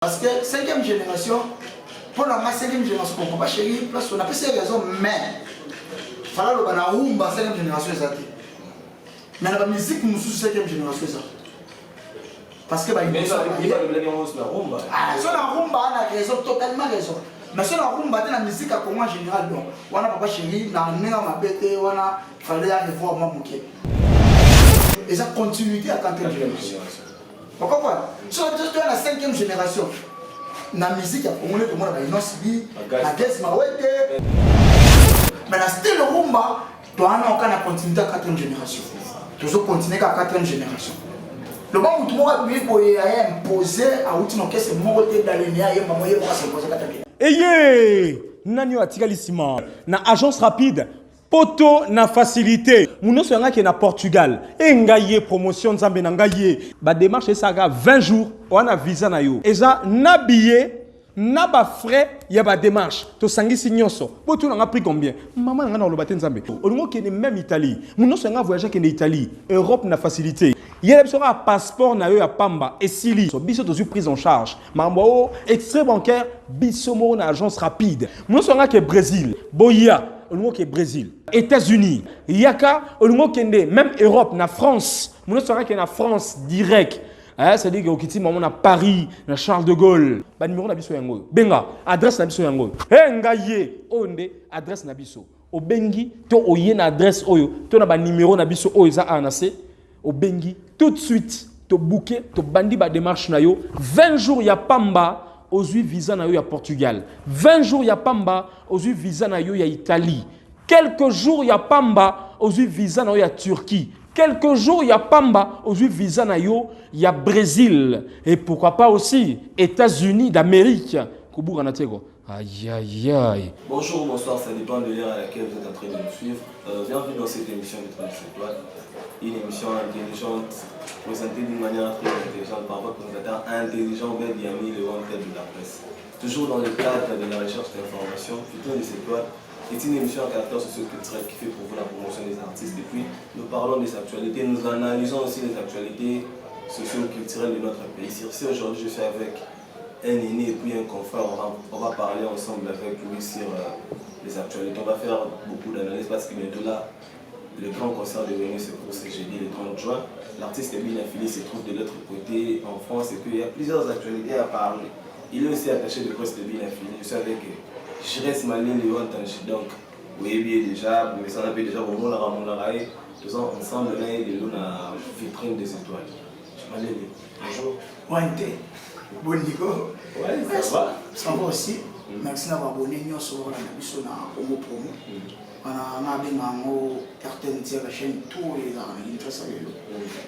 Parce que cinquième génération, pour la cinquième génération, bon, papa chéri, place, on a fait raison, mais, fallait le bana rumba cinquième génération, ça. Mais la musique, nous sommes cinquième génération, ça. Parce que, bah, il rumba. Ah, sur la rumba, on a raison, totalement raison. Mais sur la rumba, la musique à Congo en général, donc, on a papa chéri, na nenga mabete, on a, fallait aller voir moi, moké. Et ça continuité à quatrième génération. Okomprendre? So biso toya na cinquième génération na musique ya Congo nde tomona ba Innoss'B, ba Gaz Mawete. Mais na style rumba toana oka na continuité ya quatrième génération. Tozo continuer kaka quatrième génération. Loba mutu moko abimi boye aye impose awuti na orchestre moko te dalene ayemba mo ye moko asimpose quatrième génération. Eye nani oyo atikali nsima na agence rapide Poto na facilite. Munoso yanga ke na Portugal. E ngai ye promotion nzambe na ngai ye. Ba démarche esaka 20 jours wana visa na yo. Eza na billet na ba frais ya ba démarche. Tosangisi nyonso. Botuna nga prix combien? Mama na nga na oloba te nzambe. Olingo kende même Italie. Munoso yanga voyage kende Italie. Europe na facilité. Yela biso kaka passeport na yo ya pamba esili. Biso tozwi prise en charge. Makambo oyo extrait bancaire biso moko na agence rapide. Munoso yanga ke Brésil. Boya olingo ke Brésil, États-Unis, yaka olingo kende même Europe na France. Munoso yanga ke na France direct. Eh, c'est-à-dire que okiti maman na Paris, na Charles de Gaulle. Ba numéro na biso yango. Benga adresse na biso yango. Eh ngai oyo nde adresse na biso. Obengi to oye na adresse oyo, to na ba numéro na biso oyo eza a na se. Obengi tout de suite to bouquet, to bandi ba démarche na yo 20 jours ya pamba ozwi visa na yo ya Portugal. 20 jours ya pamba ozwi visa na yo ya Italie. Quelques jours ya pamba ozwi visa na yo ya Turquie. Quelques jours ya pamba ozwi visa na yo ya Brésil. Et pourquoi pas aussi États-Unis d'Amérique. Kubuka na tego. Aïe aïe aïe. Bonjour, bonsoir, ça dépend de l'heure à laquelle vous êtes en train de nous suivre. Bienvenue dans cette émission de 36 étoiles. Une émission intelligente, présentée d'une manière très intelligente par votre présentateur intelligent, Ben Diami, le wanted de la presse. Toujours dans le cadre de la recherche d'informations, Vitrine des étoiles est une émission à caractère socio-culturel qui fait pour vous la promotion des artistes. Et puis, nous parlons des actualités, nous analysons aussi les actualités socio-culturelles de notre pays. Sur ce, aujourd'hui, je suis avec un aîné et puis un confrère. On va parler ensemble avec lui sur les actualités. On va faire beaucoup d'analyses parce que bientôt là, le grand concert de Wenge, c'est pour ce jeudi, le 30 juin. L'artiste But na Filet se trouve de l'autre côté en France et puis il y a plusieurs actualités à parler. Il est aussi attaché de presse de But na Filet. Je suis avec Jires Malele Wantanji. Donc, vous voyez déjà, mais ça a déjà au tout ça ensemble là, il est dans la vitrine des étoiles. Malele, bonjour. Wante, bon Nico. Ouais, ça va. Ça va aussi. Merci d'avoir abonné nyonso wana na biso na Congo Promo. Wana nga benga yango RTNT la chaîne tout ezalaka na Kinshasa lelo.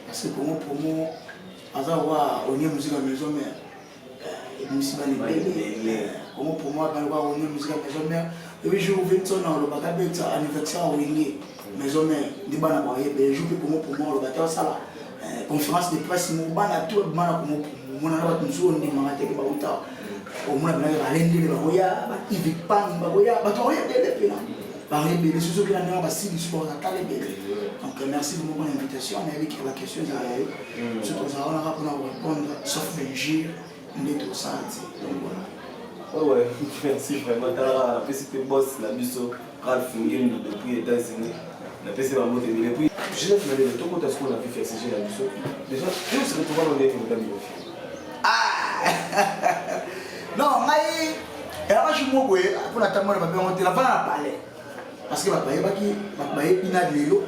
Parce que Congo Promo aza wa onie musique ya maison mère. Ebimisi bana ebele. Congo Promo aza wa onie musique ya maison mère. Et jour Vincent alobaka beta anniversaire ya Wenge maison mère nde bana bayebe. Jour mpe Congo Promo alobaka asala conférence de presse mo bana tout ebima na Congo Promo. Omona na bato mosusu ondimaka te ke bauta. Omona penaka balendele bakoya, ba Yves Pang bakoya, bato bakoya ebele mpena. Bakoya ebele, soki okenda ndenge basili soki bakozala tala ebele. Donc merci vraiment pour l'invitation. Nayebi ke ba question ezala ya yo. Soki tozala wana kaka mpona korépondre, sauf injure nde tosala te. Donc voilà. Ouais, merci vraiment. Talaka napesi mpe boss na biso Ralph Ngendu depuis États-Unis. Napesi bango te ebele. Et puis Joseph Malele, tokota sikoyo na vif ya sujet na biso. Déjà, yo se retrouva na ndenge motali yo. Ah! Non, ngai elaka jour moko boye mpona ntango na babengo te, nafanda na palais parce que bato bayebaki, bato bayebi na lelo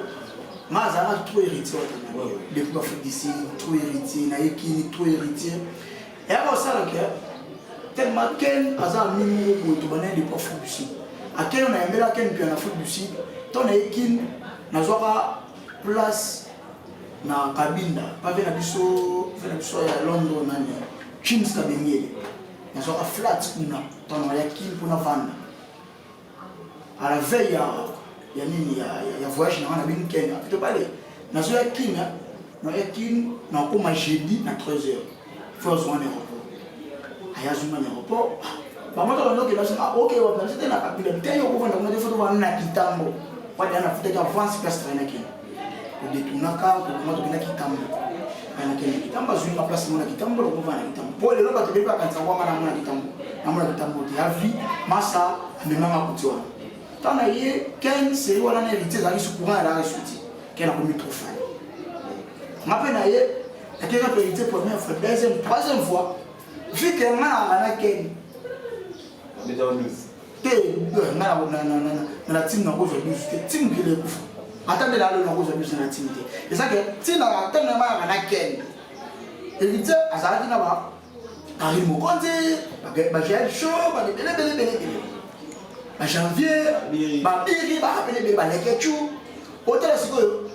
nga azalaka trop héritier wana depuis bafrique d'ici, trop héritier nayekini, trop héritier eyaka kosala ke tellement Ken aza ami moko boye tobandaki depuis Afrique du Sud. Akene nayembela Ken mpe na Afrique du Sud to nayekini, nazwaka place na Kabinda pa ve na biso, ve na biso ya Londres nani, James Kabengele. Nazwaka flat kuna ntango nayaki mpona vanda à la veille ya nini ya voyage na nga na bino Kenya plutôt bale. Nazoya Kin, naya Kin, nakoma jeudi na 13h, faut azonga na aéroport. Aya azonga na aéroport, bango to bando okenda ah ok, wapi na te na Kabila te, yo kovanda kuna te, faut tovanda na Kitambo. Wadi ana futaki avance place train na Kin, todetournaka, tokoma, tokenda Kitambo. Nakende Kitambo, azwi nga place mona Kitambo, lokovanda na Kitambo. Po lelo bato ebele bakanisa kwanga na mona Kitambo, namona Kitambo te. Ya vie masa amemanga kuti wana. Ntango na ye Ken seri wana na Héritier ezalaki su courant, elaka suti Ken akomi trop fan. Nga mpe na ye nakeka mpe Héritier première fois, deuxième, troisième fois, vu que nga nanga na Ken te, nga na team nakozwa 12 te, team mokili ekufa ata nde lalo nakozwa 12 na team te. Eza ke ntina ntango namayaka na Ken, Héritier azalaki na ba Karine Mokonzi, bajael show, babebelebelebelebele, bajanvier, babiri, baapelebele, balekecu. Otala sikoyo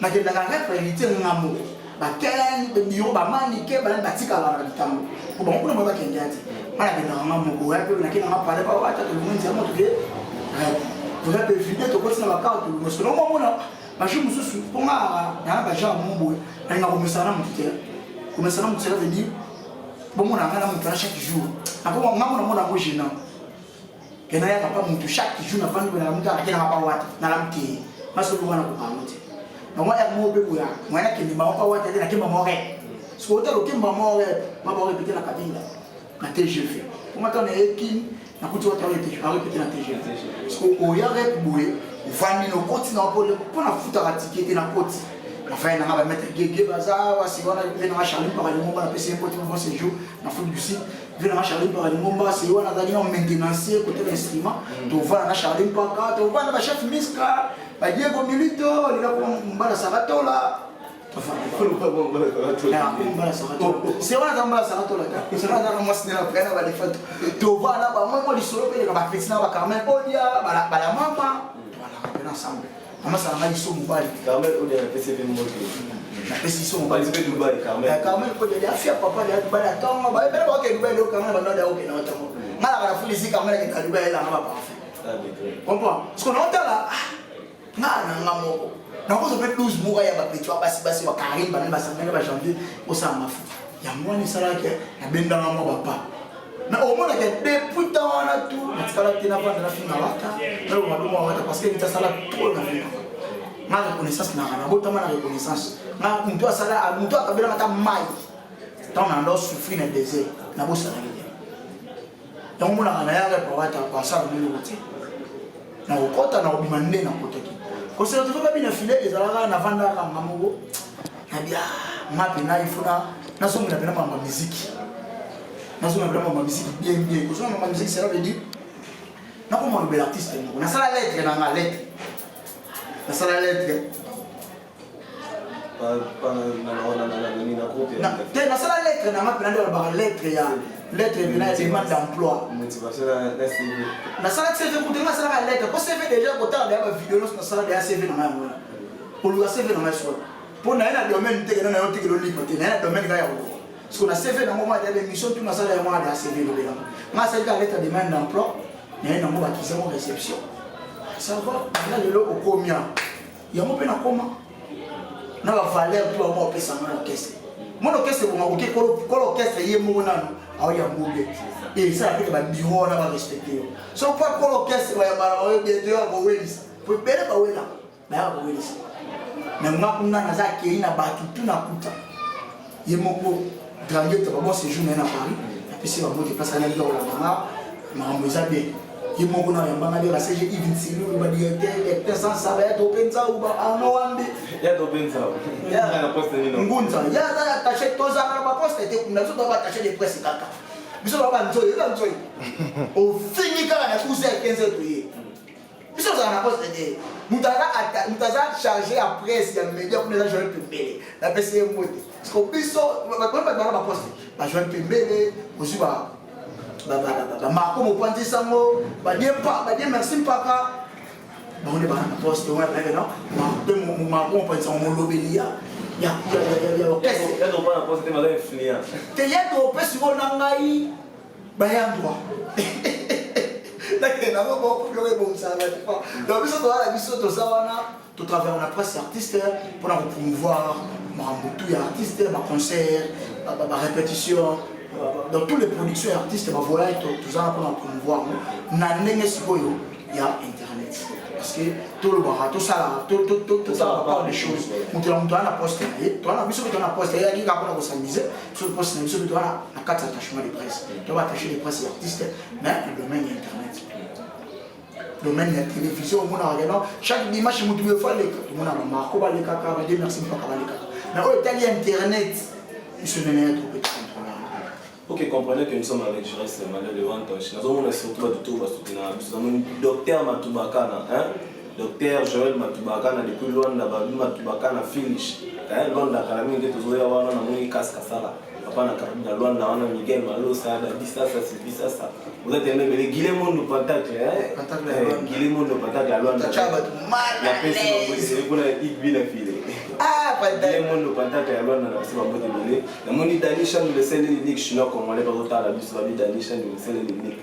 nakendaka rep Héritier nga moko, baken biro, bamanike, banani batikala na bitambo po bango kuna moye bakende ati. Nga nakendaka nga moko ya mpe nakendanga pale ata tolongo nzela mo toke rep evide, tokoti na bakar, tolongo soki nomomona bajour mosusu mpo nga naa bagenre mo boye, nalinga komesana na motu te. Komesana motu, cela veut dire bomona nga na motu wana chaque jour, nga mona mona yango gênant ke nayaka pa motu chaque jour. Nafandi boye, nalamuki, nakenaka pa wata, nalamuki ye masolo wana kokango te. Bango ya moko mpe boya moya nakende bango pa wata te, nakemba moko rep. Soki otala okemba moko rep, ma barépété na Kabinda na TGV. Poma ntango nayeki, nakuti wata arépété na TGV. Soki oya rep boye, ovandi na okoti na mpo nafutaka ticket te, nakoti, nafai nanga bamaître gege baza wasi wana mpe nanga Charlie Mpaka Lingomba, napesi ye mpoti bon séjour na Afrique du Sud. Mpe nanga Charlie Mpaka Lingomba se wana azalaki na maintenancier côté na instrument. Tovanda na Charlie Mpaka, tovanda bachef Miska, badiego Milito lela mbala Saratola. Se wana aza mbala Saratola te, se wana azaka mwasi nena prena balefato. Tovanda bango mo lisolo mpe eleka bafeti na bacarmel Odia balamama, tobalaka mpena ensemble. Mama salanga liso mobali. Carmel Odia, napesi mpe mbote. Napesi liso mobali. Mpe Dubai, Carmel. Carmel Odia afia papa ya Dubai na ntongo, bayebele baoke Dubai leo. Carmel bando ya okende na ntongo, nga naka na fulisi. Carmel akendaka Dubai, ayelanga baparfum, comprend? Parce que naotala nga na nga moko nakozwa mpe 12 moko ya bapeti wa basi basi bakarine banani basangani ba janvier osala mafu. Yango wana esalaki nabendanga mwa bapa. Mais omonaka depuis temps wana tu natikala te navanda nafinga wata, nalonga bongo wata, parce que niti asala trop na finga nga. Reconnaissance naka nabotama na reconnaissance. Nga motu asala, motu akabelanga ata mai ntango na ndo souffrir na désert, nabosanaki te. Yango monaka na yaka epa wata basala miloko te, nakokɔta, nakobima nde nakotaki kosela tozo babi na file. Ezalaka navandaka nga moko, nabia nga mpena ifo nazongela mpena makambo ya miziki, nazongela mpena makambo ya miziki bien bien. Kozonga makambo ya miziki, cela veut dire nakoma lobela artiste moko. Nasala lettre na nga, lettre nasala lettre te, nasala lettre na nga mpena nde balobaka lettre ya lettre mpena ya demande d'emploi. Nasala CV kutu, nga nasalaka lettre po CV déjà kotala deya bavideo nyonso, nasala deya CV na ngai. Yango wana koluka CV na ngai sola mpo naye na domaine te, kena na yo te, kelo libre te, naye na domaine kaka ya koluka. Parce que na CV nango mwa deya émission tu nasala yango wana deya CV elobelanga. Nga asali kaka lettre demande d'emploi, naye nango bakisa ngo réception. Ça va na lelo okomia yango mpe nakoma na bavaleur to bango opesanga na orchestre. Mona orchestre ebonga koke kolo orchestre ye moko nano aoyango bien, esala mpe babiro wana barespecte yo. So mpo kolo orchestre bayambala baoyo bien te, oyo kowelisa po ebele bawelaka, bayaka kowelisa. Me nga kuna naza akei na bato tu, nakuta ye moko Dranguete ba bon séjour na ye na Paris, napesi bango te place ana kolanda nga makambo eza bien. Ye moko na yambanga nde ba CG Yves Nsilu, ba directeur directeur sans ba ya topenza ou ba Arno Wambi. Ya topenza na poste nini? Ngunza ya aza attaché. Tozalaka na baposte te kuna, biso toza baattaché de presse kaka. Biso toza banzoi, eza nzoi ofingi kaka na 12 heures, 15 heures toye. Biso tozala na poste te. Moto aza chargé ya presse ya média kuna eza Joel Pembele, napesi ye mbote. Parce que biso bato bana baposte, bajoel Pembele, ozwi bamarco mopanzi sango, badie badie merci mpaka bango nde bana na poste wana. Bayeke no mpe marco mopanzi sango molobeli ya orchestre te, ye topesi ngo na ngai baya droit nakende nango biloko ebongisaka. Donc biso toza na biso, toza wana, totravaille na presse artiste mpona kopromouvoir makambo tout ya artiste, baconcert, barépétition, dans toutes les productions ya artiste, bavoyage, toza wana mpona promouvoir yango na ndenge sikoyo ya internet. Parce que tolobaka, tosalaka, tosalaka part des choses. Moto na moto aza na poste na ye, toza na biso mpe toza na poste ye, ayaki kaka mpona kosamize biso. Poste na biso mpe toza na kati ya attachement de presse, to attaché de presse ya artiste, mais na domaine ya internet, domaine ya télévision, omonaka ke non, chaque dimanche motu boye fo aleka. Tomonaka Marco balekaka, bade merci mpaka balekaka, mais oyo etali internet, biso nene ya trop petit contrôle. Ok, comprenez que nous sommes avec Jurès Emmanuel Le Wantoche. Nous avons surtout tout basoutenir. Nous avons docteur Matubakana, hein? Docteur Joël Matubakana depuis Luanda, Babi Matubakana finish. Hein? Luanda kala mingi tozoya wana na moni casque sala. Papa na kabi na Luanda wana Miguel Malosa, Dadi Sasa, Sylvie Sasa. Vous êtes aimé mais Guilhem Mondo Pentacle, hein? Pentacle ya Luanda. Guilhem Mondo Pentacle ya Luanda. Tacha bato mal La à pesi l'aise. bango kuna Igbi na file. Ah, Guilhem Pentacle. Mondo Pentacle ya Luanda na biso bango ebele. Namoni Dani Chandu le seul et l'unique chinois congolais bazotala biso, babi Dani Chandu le seul et l'unique.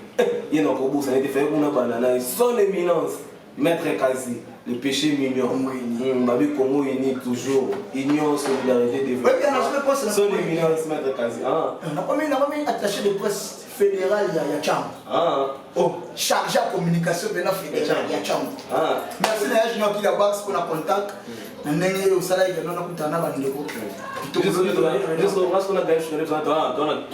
Ye na kobusa nete faye kuna banana son éminence Maître Kazi, le péché mignon. Congo uni. Babi Congo uni toujours. Union, solidarité, développement. Oui, bien, je pense Son éminence Maître Kazi. Ah. Nakomi attaché de presse fédéral ya Tchambo. Ah. Oh. Chargé ya communication mpena fédéral ya Tchambo. Ah. Merci na ya Junior Kila Box mpona contact na ndenge osalaki keno nakutana na bandeko. Tous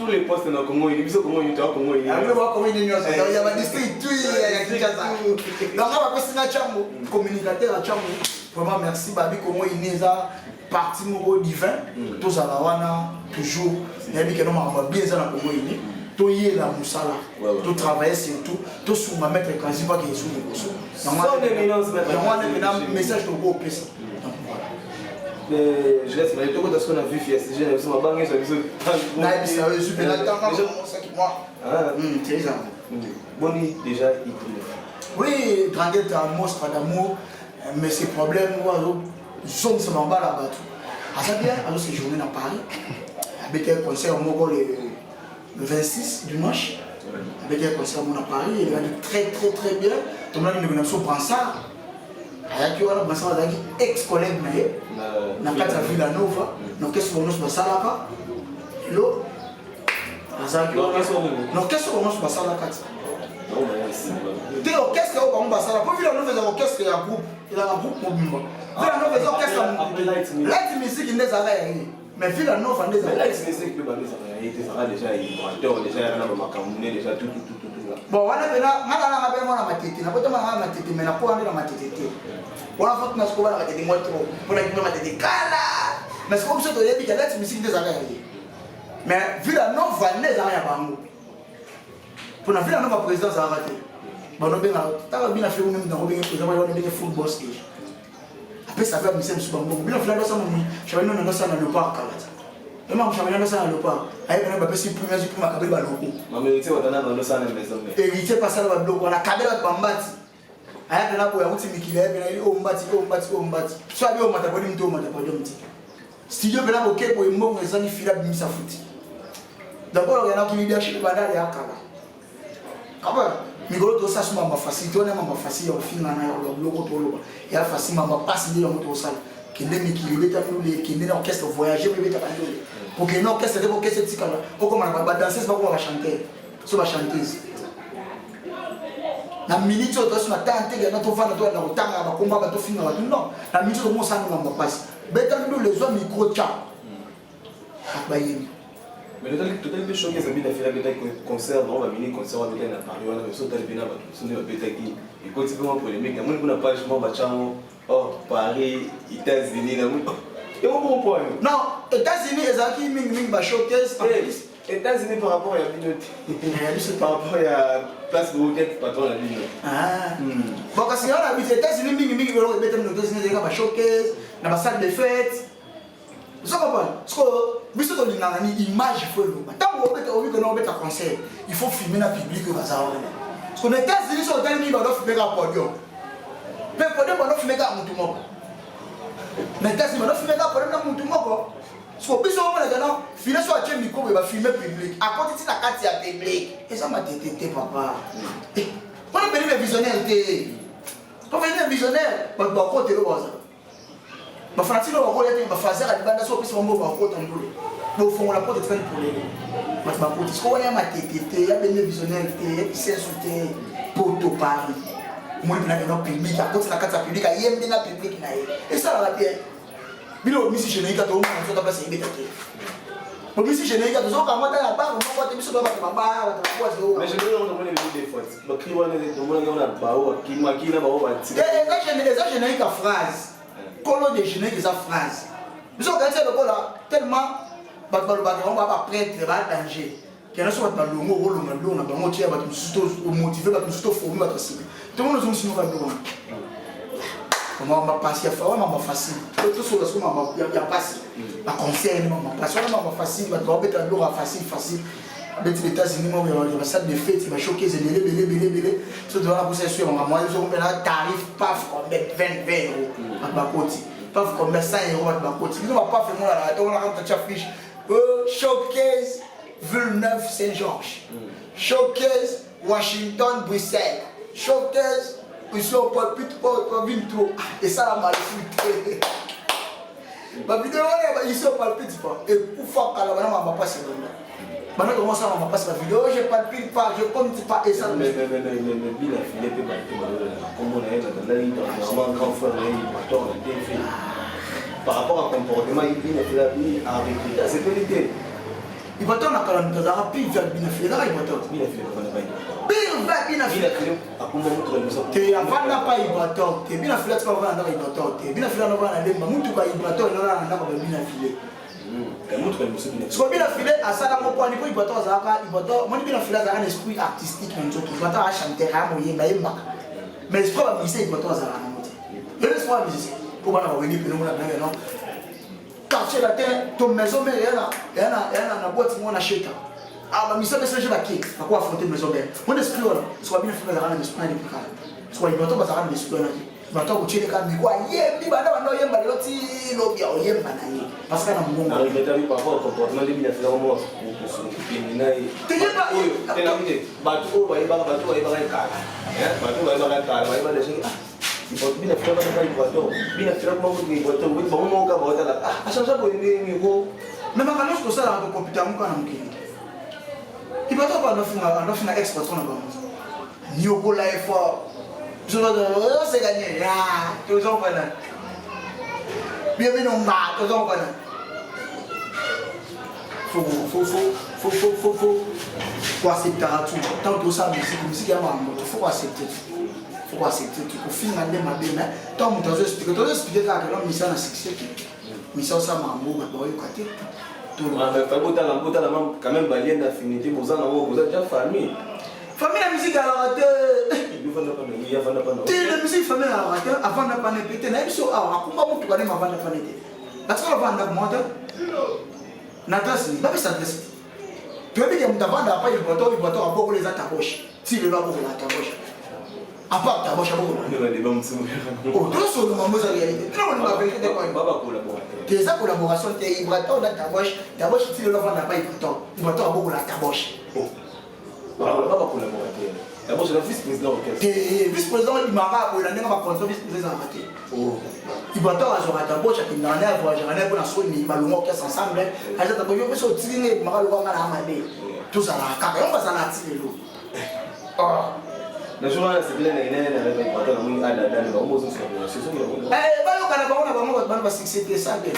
les postes na Congo uni, biso Congo uni, toa Congo uni. Yango bakomi nyonso ya badistrict tu ya Kinshasa. Donc nga bapesi nga Tchambo, communicateur ya Tchambo. Vraiment merci. Babi Congo uni eza parti moko divin, tozala wana toujours. Nayebi keno makambo ya bien eza na Congo uni. Toyela mosala, totravaille, surtout tosunga maître Kazi mpaka ezu liboso. Son éminence, maître Yango wana Kazi, mpena monsieur. message tokopesa. Donc voilà. Mais je laisse mais tokota soki na vif ya sujet na biso, mabange na biso. Nayebisa yo ezu mpena ntanga mosaki mwa. Ah. Teza. Boni déjà Igbi? Oui, Dranguet un monstre d'amour, mais ses problèmes, zongisa mabala bato. Aza bien, azo séjourner na Paris. Abeti concert moko le 26 dimanche. Abeti concert moko na Paris, il a dit très très très bien. Tomonaki ndeko na biso Bransard. Ayaki wana, Bransard azalaki ex collègue na ye na kati ya Villa Nova, na orchestre bango nyonso basalaka. Lelo azalaki Na wana. orchestre nini? Na orchestre bango nyonso basalaka ti. Te, orchestre oyo bango basala, mpo Villa Nova eza orchestre ya groupe, ezalaka groupe mobimba. Villa Nova eza orchestre ya Après Light Music. Light Music nde ezalaka ya ye, mais Villa Nova nde ezalaka. Light Music mpe babezaka ya ye te, ezalaka déjà vibrateur, déjà yaka na bamakambo ne déjà tout tout tout tout tout là. Bon, wana mpena nga nalanga mpe mwana Matete, nakotama nanga Matete, mais nakoa nde na Matete te. Wana fo tuna sikoyo bana Matete mwa trop mpona kima Matete kala, mais sikoyo biso toyebi ka Light Music nde ezalaka ya ye, mais Villa Nova nde ezalaka ya bango. Mpona Villa Nova, président azalaka te. Bano bengaka taka bina fe kuna, nango benge président wana, benge full boss déjà apesa mpe amise mosusu bambongo. Bino fila ndosala Chabani nono, ndosala na Léopard kala ti ema Chabani ndosala na Léopard, ayebana bapesi prime, azwi prime, akabeli baloko. Mamérité watana bandosala na maison mère. Héritier mpe asala babiloko wana, akabela bato bambati. Aya mpena boye, akuti mikili, aye mpena oyo mbati, oyo mbati, oyo mbati, so abi omata podium te, omata podium te, studio mpena boke boye, mbongo ezangi, fila abimisa futi. Donc oyo okendaki leadership bandali ya kala kapa mikolo tosala so mamba facile te. Wana mamba facile ya kofinga na ya koloba biloko toloba ya facile, mamba pasi nde yango tosala. Kende mikili, ebeta ndule, kende na orchestre, voyage mpe ebetaka ndule. Okende na orchestre te, orchestre etikala, okoma na badanseuse, bakoma bachanteur so bachanteuse. Na minute oyo toasi na temps te na tovanda, tolanda kotanga bakomba bato, finga bato, non. Na minute oyo tomosala mamba pasi, beta ndule, ezwa micro, tya bato bayembi. Mais totali mpe showcase abi na fila, abetaki concert bango, bamini concert abetaki na Paris wana. Mais so otali mpe na bato mosusu nde babetaki, ekoti mpe mwa polémique. Namoni kuna page moko batyango or Paris, États-Unis, namoni yango bongo mpo wani. Non, États-Unis ezalaki mingimingi bashowcase. États-Unis par rapport ya bino te. Ya biso. Par rapport ya place boket patron na bino. Bon, kasi wana biso États-Unis mingimingi, biloko ebetami na États-Unis ezalaka bashowcase na basalle de fête. Ozo comprendre? Parce que biso tolingaka ni image, faut eloba. Ntango obeta, obi kona obeta concert, il faut filmer na public oyo baza wana. Parce que na États-Unis, so otali mingi, bado filmer kaka podium, mpe podium bado filmer kaka mutu moko. Na États-Unis bado filmer kaka podium na mutu moko. Parce que biso omonaka na file, so atie micro boye, bafilme public, akoti ti na kati ya public. Eza Matete te, papa. Mpona beni visionnaire te, po beni visionnaire, bato bakotelo baza bafanatike oyo bakoya te, bafazaka libanda. So opesi bango, bakota ndule, bofongola porte, etikali polele, bato bakoti. Siko wana ya Matete te, ya bene visionnaire te, ya Kisensu te, poto Paris. Omoni mpena keno public akoti na kati ya public, ayembi na public na ye, esalaka bien. Bino bomisi générique, toomona biso ta place eyebeta te. Bomisi générique, tozoka yango ata na bar moko te. Biso to bato babar, bato baboite. Mais générique yango tomoni ebimi des fois, bacri wana tomonaki yango na bao bakimaki na bao batika. Eza générique ya phrase, kolo de générique eza phrase. Biso okanisi lokola tellement bato balobaka yango, baa baprêtre, baa danger. Kena so bato balongo, okolonga biloko na bango, otia bato mosusu, omotive bato mosusu, toforme bato ya sika. Tomona ozongisi moko ya biloko wana, makambo pasi ya wana, makambo facile. Tosola so makambo ya pasi, baconcert ni makambo pasi wana, makambo facile. Bato babeta biloko ya facile facile, abeti ba États-Unis moko ya basalle de fête, bashowcase ebele ebele ebele ebele. So toza na posa esu ya makambo wana, biso kombe na tarif paf combien, 20 euros, bato bakoti, paf combien, 100 euros, bato bakoti. Bino bapaf emonanaka, tomonaka moto atia fiche: showcase Villeneuve Saint-Georges, showcase Washington Bruxelles, showcase ici au pulpit Vinto. Esalama lisusu te. Bavideo wana ici au pulpit pa ekufa kala. Bana mama pasi ebonda, bana tokomosala mama pasi. Bavideo je palpite pas, je compte pas, esala. Bila file mpe bato komona ye natandaki vraiment grand frère na ye Ibrator na TV par rapport à comportement Bina File abi arecruté, asepeli te. Ibrator na kala, moto azalaka pire Bina File ezaka Ibrator. Bina File bafanda pa Pire va Bina File. File akumba motuka liboso. Te, avanda pa Ibrator te. Bina File atika avanda ndako Ibrator te. Bina File avanda na Lemba, mutuka Ibrator elala na ndako ba Bina File. Motuka liboso Bina. Siko Bina File asalango mpo ani? Mpo Ibrator azalaka, Ibrator moni, Bina File azalaka na esprit artistique na nzoto. Ibrator achanteur, aya moyemba, ayembaka, mais esprit ya bamusicien Ibrator azalaka nango te. Lelo esprit ya musicien mpo bana bawengi pene mona bana non Quartier Latin to Maison Mère eya na boîte moko na sheta. Ah, bamisa besg bake bako affronter Maison Mère mon esprit wana. Siko Bina File bazalaka na esprit na depuis kala. Siko Ibrator bazalaka na esprit wana te. Ibrator kotieleka miko, ayembi banda banda oyemba lelo ti lobi, oyemba na ye parce que na mongongo. Aregretaki par rapport au comportement de Bina File mo kokende na ye. Oyo tenabi te, bato oyo bayebaka, bato bayebaka ekala, bato bayebaka ekala, bayeba déjà ah Bina File bana Ibrator, Bina File kuma moto Ibrator bango moko kaka baotala achange boye nde miko. Mais makambo nyonso tosalaka, tokopita yango kaka na mokili. Ibrator mpo andofinga ex patron na bango, niokola ye fort. Biso oseka nye tozongana bino bino nga tozongana. Faut koacceptaka tout. Tant tosala musique, musique ya makambo, faut koaccepter tout, faut koaccepter tout. Kofinga nde mabe, mais tant moto azo expliquer, tozo expliquer kaka kelo misa na succès te, misa osala makambo bato baoyoka te. Botala, botala quand même balien d'affinité boza nango, boza déjà famille. Famille na musique alaka te. Te, na musique famille alaka te. Avanda pane pe te, nayebi so awa akumba motuka nde mavanda pane te. Batikala vanda moko te na adresse nini, bapesa adresse te. Toyebi ke moto avanda apa Ibrator, Ibrator abokola eza Taboche. Ti lelo abokola Taboche, à part Taboche abokola. Tosolo mambo eza réalité, tino kolinga vérité te. Eza collaboration te. Ibrator na Taboche, Taboche ti lelo avanda apa Ibrator, Ibrator abokola Taboche. Bacollaborateur, d'abord c'est la vice-président orchestre. Te, vice président ebimaka boye na ndenge bacontrôle. Vice président ezalaka te. Ibrator azwaka Taboche, akendaka naye, avoyageaka naye mpona soni balongo orchestre ensemble. Aza Taboche, yo mpe so otiki nge ebimaka lokola nga na mabe. Tozalaka kaka yango, bazalaka ti lelo. Na jour wana sepela na inene na rêve Ibrator, namoni adadane bango bozongisa relation. Bayokana bango na bango, bato bana basuccès te, esa bien.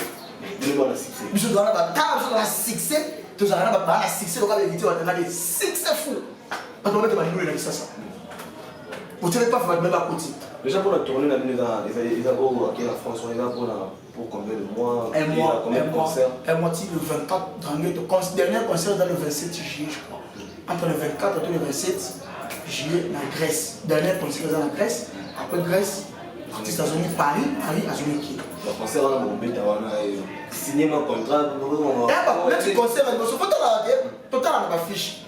Bino bana succès. Biso tozala batala, biso tozala succès, tozala na bana succès lokola bainvité batanga de succès fou. Bato babete balibulu na Kisasa, otiele paf, bato me bakoti. Déjà mpona tournée na bino eza oyo ake na France wana, eza mpona pour combien de mois? Un mois. Combien un de mois. Concerts? Un mois, le 24 dernier, dernier concert dans le 27 juillet, je crois, entre le 24 et le 27 juillet na Grèce. Dernier concert eza na Grèce. Après Grèce, artiste azongi Paris, Paris azongi Kini. Baconcert wana bokobeta wana, signé ma contrat? Neti concert ya liboso, fotalaka te, totala na bafiche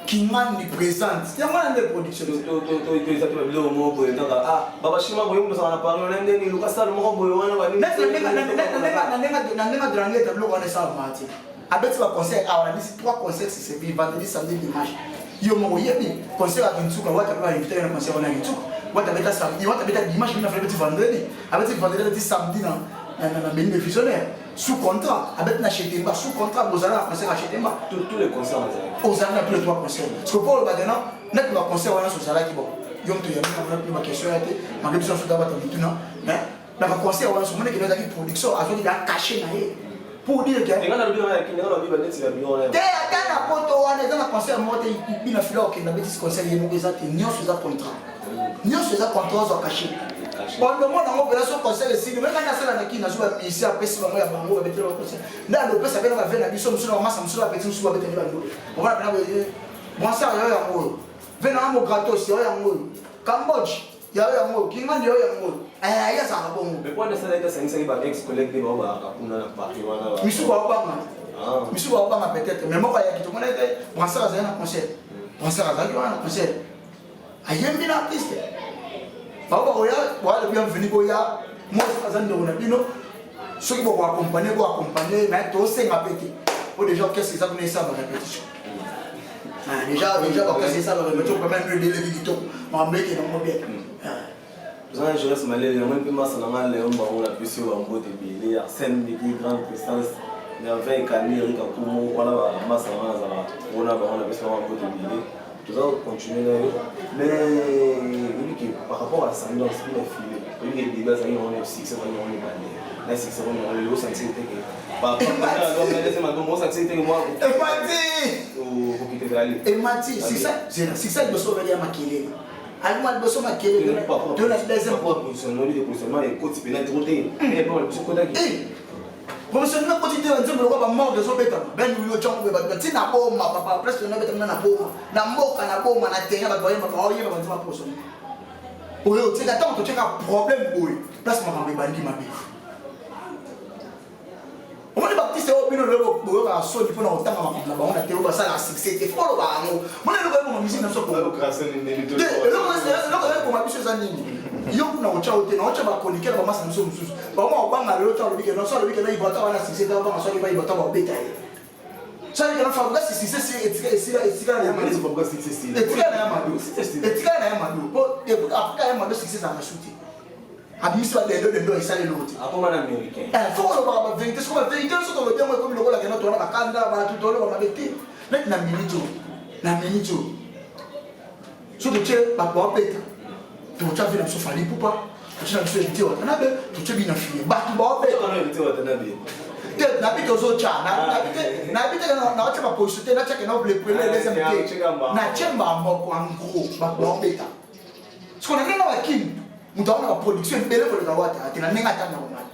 Kingandi présente, yango wana nde production. Eza te babiloko moko boye kaka ah babashima boye, mosaka na Paris wana ndeni luka sale moko boye wana. Na ndenge drangeta, biloko wana esalamaka te. Abeti baconcert awa na bisi trois concerts successifs, vendredi, samedi, dimanche. Yo moko oyebi concert ya Kinsuka, wata mpe bainvite na concert wana ya Kinsuka. Wata abeta samedi, wata abeta dimanche, bino abeti vendredi, abeti vendredi, abeti samedi na Beni de Visionnaire sous contrat, abeti na Chetemba sous contrat. Bozala na concert ya Chetemba. Tous les concerts nazalaki. Ozalaki na tous les trois concerts. Parce que mpo oloba dena neti baconcert wana nyonso ozalaki bon. Yo moto yambi na mpe baquestion ya te, malgré biso nyonso tabata mituna, mais na baconcert wana somonaki ezalaki production, azwaki da cachet na ye pour dire que te, ata na poto wana eza na concert moko te bina fila okenda betisi concert ye moko eza te. Nyonso eza contrat, nyonso eza contrat, ozwa cachet. Bondomona yango mpena so concert esili, me ngai nasala na kini, nazwi bamisi, apesi bango ya bango, babeteli ba concert nde alopesa mpe na bave na biso mosusu, na bamasa mosusu, bapeti mosusu babeteli bando omona mpena boye. Brassard yayo yango oyo, ve nanga mo gratos yayo yango oyo, Cambodge yayo yango oyo, Kingandi yayo yango oyo. Ye azalaka bongo. Misuku aobanga, misuku aobanga peut-être, mais moko ayaki, tomona ete Brassard azali na concert. Brassard azalaki wana na concert, ayembi na artiste bao bakoya boya bienvenu, boya, mwasi aza ndeko na bino. Soki bokoaccompagne, boaccompagne, mais tosenga mpe te po déjà orchestre eza kuna, esala barépétition déjà orchestre esala barépétition, vraiment nde eleki kitoko, makambo eke nango bien. Toza na Jeunesse Malele yango mpe masa na ngai Leon bango, napesi yo bambote ebele. Arsène Miki, grande puissance, Merveille Kani, Erika Kumo wana, bamasa na ngai nazala mpona bango, napesi bango bambote ebele. Toza continuer na yo, mais oyebi ke par rapport à ascendance bina file, oyebi ke début azalaki nango na succès, azalaki nango ebande na succès ngo nango lelo, osentir te ke osentir te ke mwa Emati. Okokite ezali? Emati succès liboso obeli ya makelele, alima liboso makelele to na deuxième. Positionnement, positionnement ekoti mpena trop te, liboso ekotaki. Positionnement ekoti te. Banzembo lokola bamorgue ezobetama, ben wilo tyango boye, bato batina boma papa presque nabetama na boma na mboka na boma na terrain, bato bayemba, baoyemba banzembo ya positionnement oyo otieka. Ntango totieka problème boye, place makambo ebandi mabe. Omoni baartiste oyo bino lelo boyokaka soni mpona kotanga makambo na bango na te, oyo basalaka succès te, fo oloba yango. Mona eloko eboma musique na biso te, eloko eboma biso eza nini? Yo kuna otya o te, na otya bachroniqueur na bamasa na biso mosusu, bango bakobanga lelo. Ta alobi ke non, so alobi ke na Ibata wana succès te, obanga soki ba Ibata babeta ye, soki ke na Fabregas succès esila, etikala na ya mado, etikala na ya mado, etikala na ya mado, po après ya mado succès ezalaka su te. Abimisi badendo dendo, esali eloko te. Akoma na américain. Faut kolobaka bavérité. Soko bavérité nyonso tolobi yango, ekomi lokola kena towana bakanda bato, toloba mabe te. Neti na minute oyo, na minute oyo, so totie bato baobeta, totya vi na biso Fally Ipupa, totie na biso Héritier Watanabe, totie bina file, bato baobeta te. Nabi tozotya, nayebi te, naotya baposition te, natyake na le premier, deuxième te, natie mbaa moko. En gros, bato baobeta siko na ndenge bakini, moto aona baproduction ebele koleka Wata te na ndenge ata normal.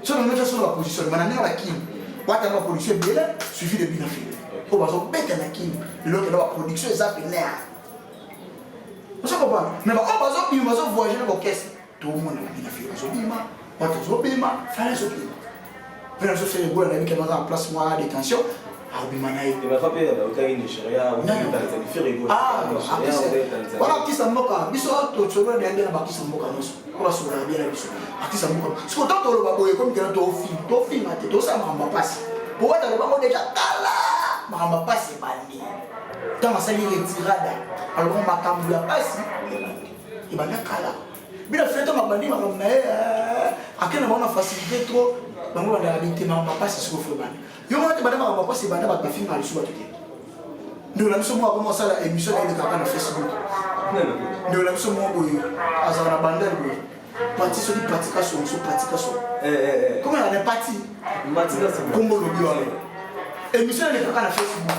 So na ndenge solo baposition ma na ndenge bakini, Wata na baproduction ebele suivi de bina file oyo bazobeta na kini lelo, kenda baproduction eza pene, ozo comprendre. Mais baoyo bazobima, bazovoyage na baorchestre, tomona babina file bazobima, Wata azobima, Fally azobima, mpe nazo Ferre Gola nayebi ke baza na place mwa détention, akobima na ye. Wana artiste ya mboka biso, tosolola na ye nde na baartiste ya mboka nyonso po basololaka bien na biso. Artiste ya mboka, siko ntango toloba boye, ekomi kena tofinga, tofinga te, tosala makambo ya pasi po wata alobango déjà kala. Makambo ya pasi ebandi ntango asali retirada, alobango makambo ya pasi ebanda kala. Bino fete mabandi makambo na ye, akende bango na facilité trop, bango bandaka bite makambo ya pasi. Siko fo ebanda yo mona te, banda makambo ya pasi ebanda, bato bafinga lisusu bato te. Ndeko na biso moko akoma osala émission na elekaka na Facebook. Ndeko na biso moko boye azala na bandal boye, pati soki pati kasongo, so pati kasongo koma na pati kombo lobi wana, émission elekaka na Facebook.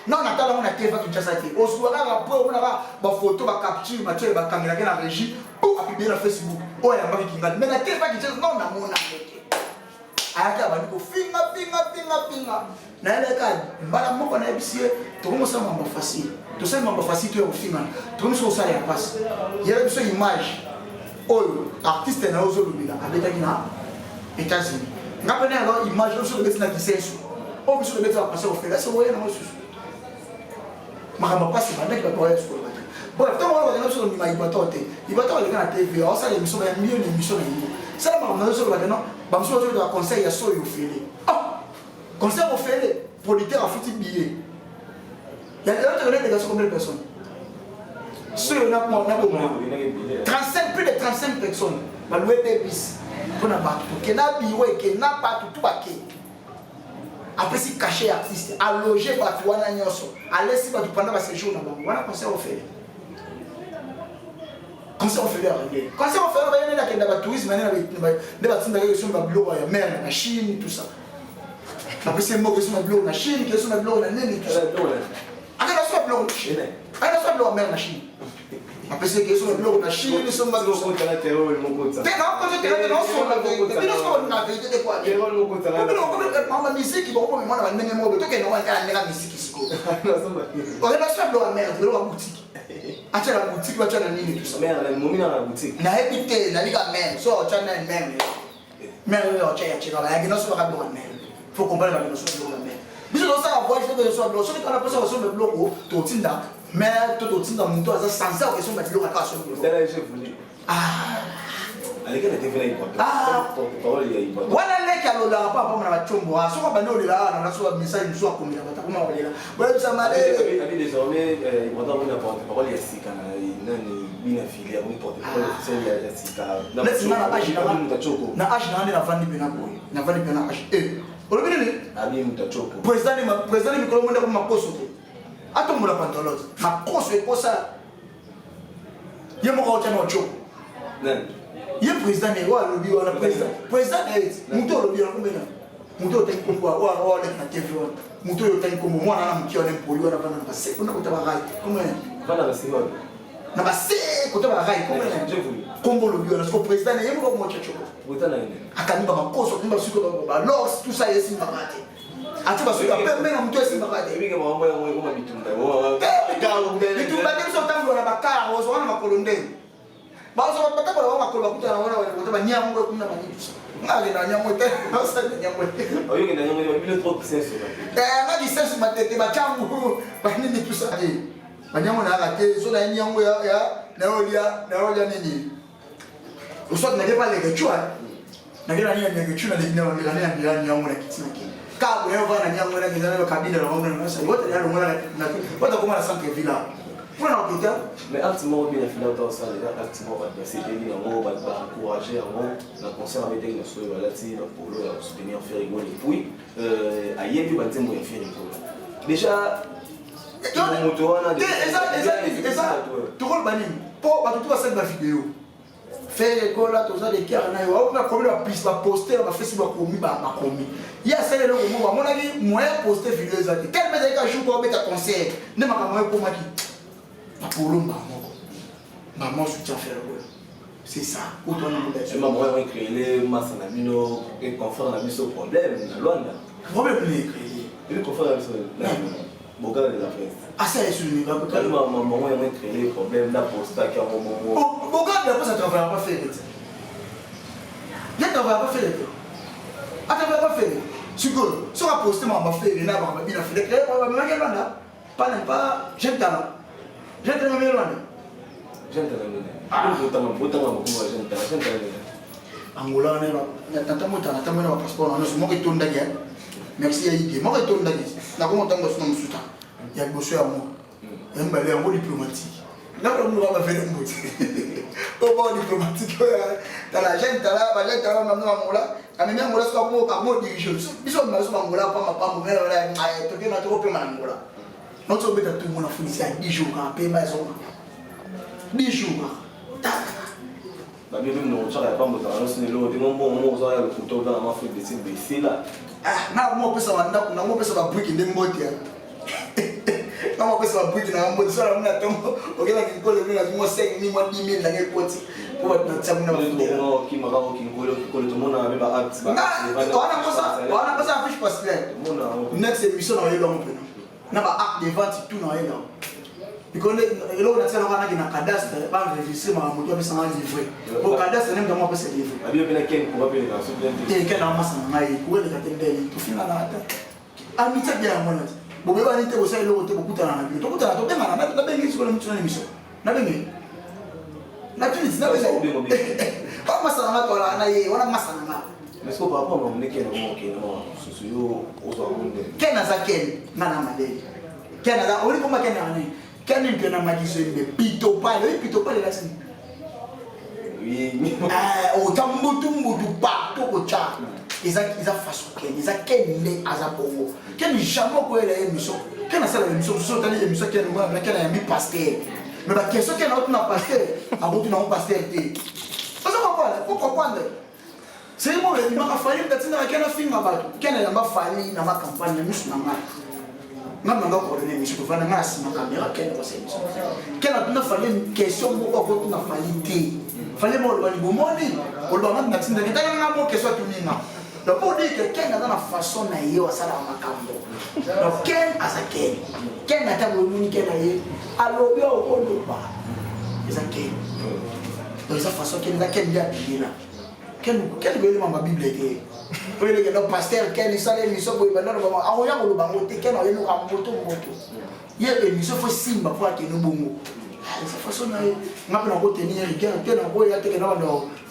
Non, natala ngo na TV Kinshasa te, osuka kaka po omonaka bafoto, bacapture matière bakangelaki na régie po apublie na Facebook oyo ayambaki Kingani. Mais na TV Kinshasa, non, namona yango te. Ayaki, abandi kofinga, finga, finga, finga. Nayebeka mbala moko, nayebisi ye: tokomosala mambo facile, tosali mambo facile to ya kofingana, tokomi so kosala ya mpasi. Yela biso image oyo artiste na yo ozolobela abetaki na États-Unis. Nga mpe nayaka image oyo biso tobeti na Kisenso, oyo biso tobeti na concert ofela ese oya nango lisusu. Makambo ya mpasi ebandaki, bato baya sikoyo bato. Bref, ntango wana bakenda biso kondima Ibator te. Ibator aleka na TV, aosala émission ya mio na émission na ye, sala makambo na yo. Solo bakenda, bamosusu bazobeta conseil ya soyo ofele. Ah, concert ofele, producteur afuti billet ya tokende délégation, combien de personnes soyo na boma? 35, plus de 35 personnes baloué deux bus mpona bato tokenda, biro ekenda, bato tu bakende. Apesi cachet ya artiste, aloge bato wana nyonso, alesi bato pendant baséjour na bango wana, concert ofele. Concert ofele yaka nde concert ofele baye nde nakenda ba tourisme nde nde batindaka esomba biloko ya mer na Chine, tout ça. Bapesi ye moko esomba biloko na Chine, ke esomba biloko na nini, tout ça. Akenda asomba biloko na Chine, akenda asomba biloko ya mer na Chine. Bapesi ye ke esomba biloko na Chine, esomba te nakokoza te te naosolola vérité. Bino soki bolinga vérité te kwa mama miziki bokomomema na bandenge moko tokende wana kaka ndenge ya miziki sikoyo. Okenda asomba biloko ya mer, biloko ya boutique, atya na boutique, batya na nini, tout ça. Mère na momi na boutique. Nayebi te, nalika mare so otya nani mare mare oyo otya ya cheka bayaki nyonso baka biloko ya mare. Faut comprendre, baki nyonso biloko ya mare. Biso tozosala voyage te, tosomba biloko. Soki tona mposa kosomba biloko, totinda mare to totinda moto aza sanse akosomba biloko, ata asombi biloko. Tala, je voulais. Ah. Aleki na TV na Ibrator. Ah. Porte-parole ya Ibrator. Wana leki alolaka mpo apamona bacombo. A soki abandi olela awa na so message mosusu akomela bato akoma kolela boyebisa malele. Abi désormais Ibrator amoni na porte-parole ya sika na nani bina fili, amoni porte-parole officiel ya sika. Neti nga na age na Moto achoko. Na age na nga nde navandi mpena boye, navandi mpena age e olobi nini? Abi moto achoko. Président nde président nde mikolo monde akoma makoso te, atombola pantalon, makoso ekosa ye moko aotya na otio. Nani? Ye président ne oyo alobi wana, président na ye moto olobi wana kombena moto oyo otangi kombo oyo aleki na TV wana, moto oyo otangi kombo mwana wana moki wana mpoli wana vanda na base kuna kota barai kombo Vanda na sima. Na base kota barai kombo Je voulais. Kombo olobi wana siko président na ye moko motya coko. Bota na nini? Akangi bamakoso, akangi basuki balox, tout ça, esimbaka te. Atie basuki ya pembe na moto, esimbaka te. Ebike makambo yango ekoma bitumba. Bitumba te. Biso otambola na bakar, ozwaka na makolo ndenge batambola bango makolo, bakutana wana kota banyango kuna banitusa. Nga akenda na nyango te, osala nyango te. Oyoki na yango bino trop senso. Nga lisensu matete bachangu banini tusa te, banyango nayaka te. So naye nyango ya nayolia, nayolia nini? Oswat nake pa leke chua, nake na nini leke chua, naleka na nyango na kiti nake kabu nayo vana nyango na kizana na kabila na ngona na sali wata ya longola na wata koma na centre ville mpona na kokita. Mais acte moko bien fila ota osalela acte moko, bato basepeli yango, bato baencourage yango na concert abetaki na soyo, balati bapolo ya soutenir Ferre Gola et puis ayembi banzembo ya Ferre Gola déjà. Moto wana te eza tokoloba nini? Mpo bato to basali bavideo Ferre Gola, toza de cœur na yo. Aoki bakomi baplis baposter na bafacebook, bakomi bakomi ye asali eloko moko, bamonaki moyen poste video eza te. Telema ezalaki ka jour po abeta concert nde makambo oyo ekomaki bapolo mbaa moko mama soutien Ferre Gola, c'est ça oyo twana moda. Mambo yango ecréele masa na bino e confrère na biso problème na Lwanda. Problème nini ecréele? Ebi confrère na biso Bogala de la presse. Asa esuni. Kali mambo yango ecréele problème na postaki yango bongo. Bogala de la presse atravaillera pas Ferre te. Ye travaillera pas Ferre te, atravaillera pas Ferre. Sikoyo soki aposte makambo Ferre na makambo bina Ferre, bamemaki Lwanda pas na pas jeune talent, jeune talent memi Lwanda. Jeune talent nini? Botanga botanga makombo ya jeune talent, jeune talent nini? Angola wana tata motana ntango na bapasseport na nyonso moko etondaki. Merci ya ige moko etondaki, nakoma ntango basuna mosuta ya liboso yango ya mibale yango diplomatique nakolomuka bafele mbuti oyo bao diplomatique oyo. Tala jeune tala, bajeune tala bamami Angola, amemi Angola soki akoma dirige biso, bamema biso bangola pamba pamba. Tokenda tokopema na Angola, noti obeta tungo na funisi ya 10 jours kaka pemba ezonga 10 jours kaka. Babi mnoko tiaka ya pamba, ozala nyonso lelo te mbongo moko ozala ya lokuta, oza na Afrique du Sud besila. Na mo opesa bandako, na mo opesa babriki nde mbote, na mo opesa babriki na mbote. So namona ntongo okelaki nkolo ebino, nazwi mwa 5 mille, mwa 10 mille nanga ekoti po bato natia muna. Okimaka okinkolo okikolo, tomona mpe baacte. Wana mposa affiche pasteur next émission na oyeba ngo mpena na ba acte de vente tout na oyeba mikolo. Eloko natia nanga naki na cadastre, baenregistre makambo to apesanga livre po cadastre nde moto apesa livre. Te ken na masa na ngai koeleka te ndeni tofinganaka te. Amitié bien yango nati bobebani te, bosala eloko te, bokutana na bino, tokutana, tobengana. Nabengi sikoyo na mituna na émission, nabengi natuni ti nabengi wana masa na nga, toalaka na ye wana masa na nga. Mais ce par rapport à mon ken okende mosusu yo ozwa ngo nde? Ken aza ken, nga na maleli ken aza oli koma ken na nini, ken mpe na makizembe pitopale oyi pitopale elati ota mbutu mbutu partout kotya eza eza façon ken eza ken nde aza bongo. Ken jamais okoyela ye émission. Ken asala émission mosusu, otali émission ken omona ken ayambi pasteur. Mais baquestion ke naotuna pasteur, akotuna yango pasteur te. Ozo comprendre? Faut comprendre. Seki moko ebimaka Fally moto atindaka ken afinga bato. Ken ayamba Fally na ma campagne na misu na ngai. Nga nanga coordonner émission tovanda nga na nsima caméra ken akosala émission. Ken atuna Fally question moko akotuna Fally te. Fally moko oloba libomoni oloba nga natindaki tala nga moko question atuni nga. Donc pour dire que Ken aza na façon na ye asalaka makambo. Donc Ken aza Ken. Ken ata bomoni Ken na ye alobi okoloba eza Ken. Donc eza façon Ken eza Ken nde abimela. Ken Ken koyeli mama Bible te. Oyeli ke no pasteur Ken isala émission boye banda loba akoya koloba ngo te Ken ayeluka moto moto. Ye émission faut simba po akende bongo. Eza façon na ye. Nga mpe nakotenir rigueur te nakoya te ke na banda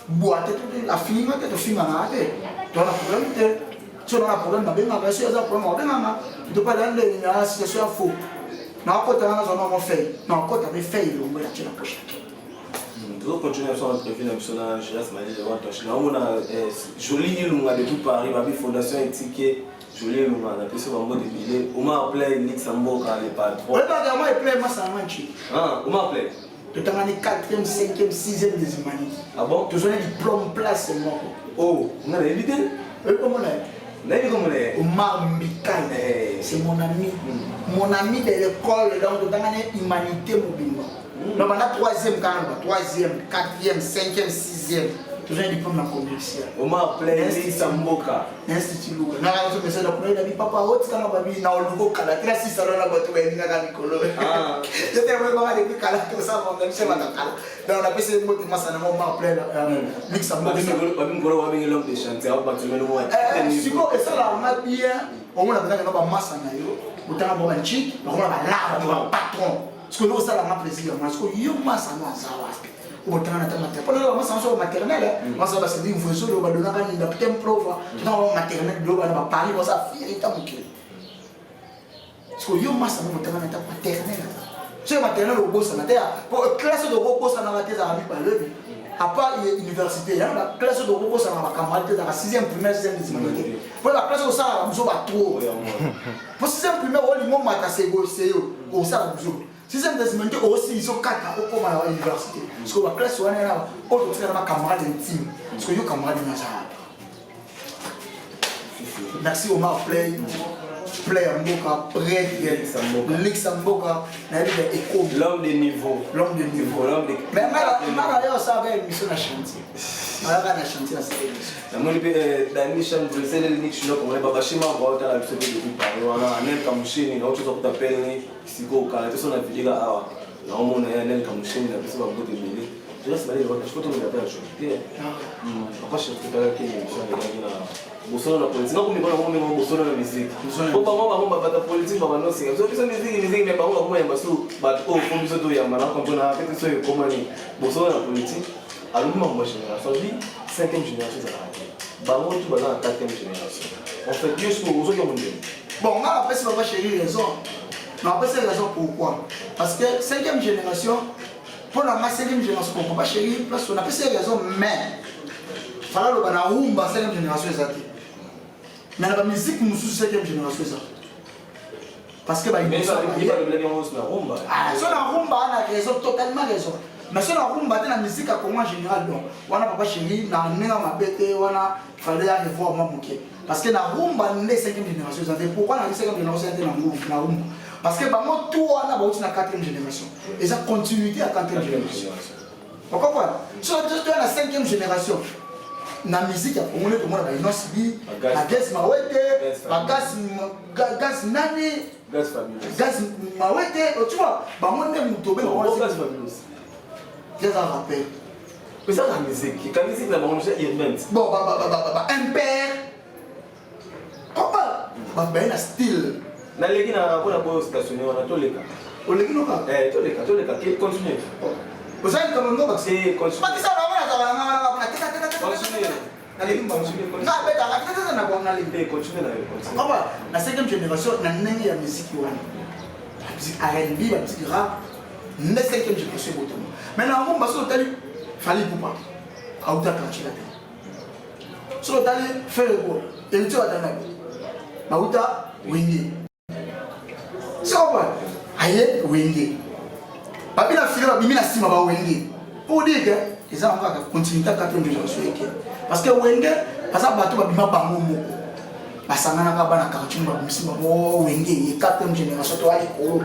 bwa te afingi nga te tofingana te toza na problème te so na problème nabengaka so aza problème abenganga topala nde na situation ya faux nakota nga nazwa nango feuille nakota mpe feuille elongo ya tie na poche yake. Tozocontinue biso entrevue na biso na Giras Malele Watosh. Naomona Jolie Ilunga depuis Paris, babi fondation etike Jolie Ilunga napesi bango ebele. Omar Play Lixa Mboka le patron. Oyebaka yango eplay masanga nchi. Ah, Omar Play. Totangani 4e, 5e, 6e des humanités. Ah bon? Tozwani diplôme place moko. Oh, nga nayebi te. Oyebi komona ye? Nayebi komona ye. Omar Mbikai. Eh. C'est mon ami. Mon ami de l'école. Donc totangani humanité mobimba. Donc banda 3e kaka ba 3e, 4e, 5e, 6e. Tozwani diplôme na commercial. Omar Play Lixa Mboka. Na institut Luka. Na raison message na kuna nabi papa otikanga babi na oluko kala tena sisa na bato bayebingaka mikolo. Ah. Je te remercie depuis kala to sa mon ami chef kala. Donc na pesi mbote masa na Omar Play Lixa Mboka. Babi mokolo babengi l'homme de chantier abatumeli mwa. Siko esalaka nga bien omona mpenza kaka bamasa na yo otanga bango banchik bakomona balaba ba patron sikoyo eloko esalaka nga plaisir yango sikoyo yo masa no aza wapi otanga na ta maternel mpona bamasa nyonso maternel masa basedi mvwezolo badonaka nini bapte mprova totanga bango maternel biloko bana baparis baza fierita mokili sikoyo yo masa no otanga na ta maternel soki maternel obosana te po classe oyo tokobosanaka te ezalaka mibale oyebi à part université yana baclasse oyo tokobosanaka bacamarade te ezalaka 6e primaire 6e des humanités po baclasse oyo osalaka biso batro po 6e primaire olingo omata seyo osala biso 6e des humanités osilisa okata okoma na université sikoyo baclasse wana yana oyo totikala bacamarade intime sikoyo yo camarade naza wapi? Merci Omar Play, Play ya mboka, prêtre, Lixa mboka, nayebi ke ekomi. L'homme de niveau. L'homme de niveau. L'homme de Mais nga na yo osalaka émission na chantier. Nayaka na chantier nasala émission. Namoni mpe Dani Chan Bruxelles Nick Chino Congolais babashima baotala biso mpe depuis Paris wana Anel Kamusheni nauti oza kuta pele sikoyo kala te so na vidika awa naomona ye Anel Kamusheni na biso babote ebele. Jeunesse Malele Watosh po tolobela mpe actualité. Papa Chéri totalaki émission elekaki na bosolo na politique. Nakomi kona komi ngo bosolo na musique. Po bango bango babata politique babanda osenga biso biso musique musique mais bango bakoma yamba su bato oyo po biso toyamba na comprendre na pete so ekomani bosolo na politique alobi mambo ya génération bi cinquième génération ezalaka te bango tu baza na quatrième génération. En fait yo sikoyo ozoki yango ndenge. Bon, nga napesi papa Chéri raison. Napesi raison pourquoi? Parce que cinquième génération mpo na nga cinquième génération bon papa chéri place oyo napesi ye raison mais fala aloba na rumba cinquième génération eza te mais na bamusike mosusu cinquième génération eza parce que so na rumba ana raison, totalement raison, mais so na rumba te na musique ya Congo en général. Donc wana papa chéri na ndenge mabe te, wana fallait ya revoir mwa moke parce que na rumba nde cinquième génération eza te. Pourquoi na cinquième génération eza te na rumba? Parce que bango tout wana bauti na quatrième génération, eza continuité ya quatrième génération. Okomprendre? So toya na cinquième génération na musique ya Congo nde tomona baInnoss'B, baGaz Mawete, baGaz Gaz nani, Gaz Mawete, tu vois, bango nde moto obenga eza rappel. Eza na musique ka musique na bango urbaine. Bon, ba impère comprendre baye na style. Naleki na mpona boyo stationne wana toleka. Oleki noka. Toleka, toleka, continue. Ozali likambo ngo. Continue. Bakisa bango nazala nanga Continue. Nalingi nga abetaka tetete na bango nalingi. Continue na yo, continue. Koma na cinquième génération na ndenge ya musique wana, musique R&B, ba musique rap nde cinquième génération ebotama. Mais na rumba, soki otali Fally Ipupa auta Quartier Latin, soki otali Ferre Gola, Héritier Watanabe bauta Wenge, soki aye Wenge. Babina file babimi na nsima ba Wenge. Pour dire que eza kaka continuité ya quatrième génération eke. Parce que Wenge baza bato babima bango moko. Basanganaka bana quartier babimisi bango Wenge ye quatrième génération to likolo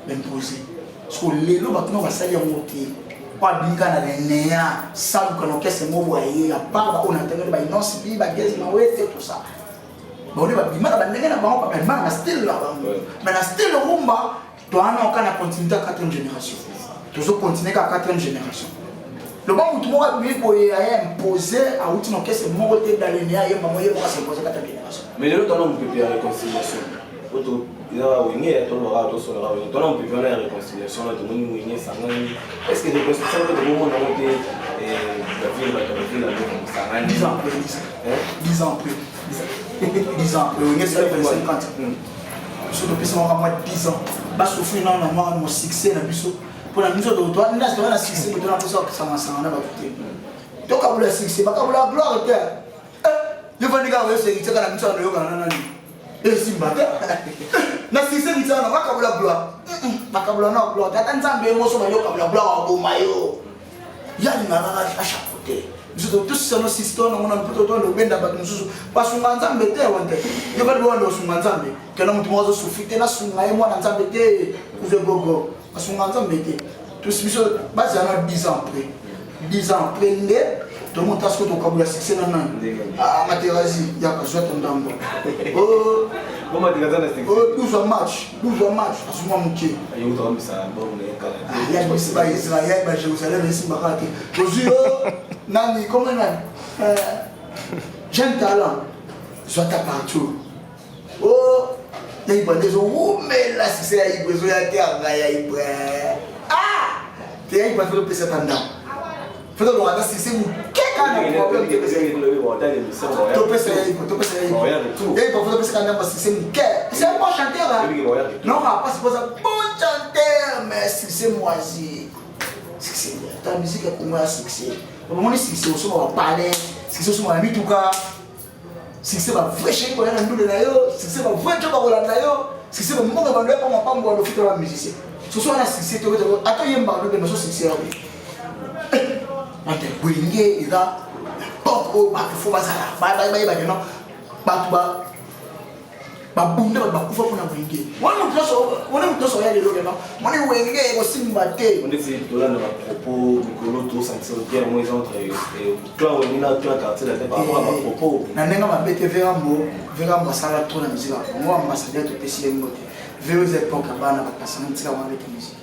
b'impose. Parce que lelo bato no basali yango te. Po abimi kaka na lenea saluka na orchestre moko boye ya part ba oyo na tengeli ba Inonce bi ba Gaz Mawete tout ça. Baone babima na bandenge na bango, babima na style na bango. Mais na style rumba towana oka na continuité ya quatrième génération, tozocontinue kaka quatrième génération. Loba motu moko abimi boye aye impose, awuti na orchestre moko te, dalene ayemba mo ye moko asimpose quatrième génération. Mais lelo tona mopepe ya réconciliation oto eza Wenge, tolobaka, tosolaka Wenge, tona mopepe wana ya réconciliation na tomoni Wenge esangani. Est ce que réconciliation mpe tokomona yango te? Bavile, bato ya bavile yango mosangani. 10 ans après, 10 ans, 10 ans après, 10 ans après, Wenge esali 25 ans. Biso topesamaka mwa 10 ans basouffrir nano na mwa mo succès na biso, mpona biso ndasi toza na succès boye, tona mposa kosangasanga na bato te. Tokabula succès, bakabula gloire te. Yofandi kaka oyosekitaka na biso, anoyokana na nani, esimba te na succès mitana. Bakabula gloire, bakabula na gloire te. Ata Nzambe ye moso bayokabula gloire, aboma yo. Yalingaka kaka achapeauté biso, tosisano système nango na mpo tolanda obenda bato mosusu basunga Nzambe te. Wana te, yo bali wanda osunga Nzambe kena motu moko azosouffrir te, nasunga ye mwana Nzambe te, kuve gogo asunga Nzambe te. Tosi biso bazala na 10 ans après, 10 ans après nde tomota soki tokabula succès na nani. Materazi yaka zwa to ndambo. 12 match, 12 match, azuma moke yabisi baIsrael, baJérusalem esimbaka te. Ozwi yo nani, comme nani, jeune talent, zwa ta partout. O ya Ibra nde ezowumela, succès ya Ibra ezoya te. Anga ya Ibra te, ya Ibra topesa ta ndambo, faut tolonga ata succès moke kaka na problème. Topesa ya Ibra, topesa ya Ibra, ya Ibra faut topesa kaka ndambo, succès moke. C'est un bon chanteur, non? Pas c'est bon chanteur, mais succès moisi, succès ta musique ya Kongo ya succès. Omoni succès osomba bapalais, succès osomba na mituka, succès bavrai chéri koya na ndule na yo, succès bavrai jo bakolanda yo, succès bambongo bando ya pamba pambo alofita ba musicien soso wana. Succès to ata oyembaka lobe maso succès yawe ante. Wenge eza époque oyo bato fo bazala bayebake no bato babunda, bato bakufa mpona Wenge. Wana moto nyonso oya lelo keno moni Wenge ekosimba te. Ndeti tolanda bapropos mikolo, tosentir guerre mo eza entre clan Wenge na clan Quartier Latin par rapport à bapropos. Na ndenge mabe te. Verambo, Verambo asala trop na musique ya Congo. Ambassadeur, topesi ye ngo te. Vero eza époque ya bana bapasanga, tika wana bete musique.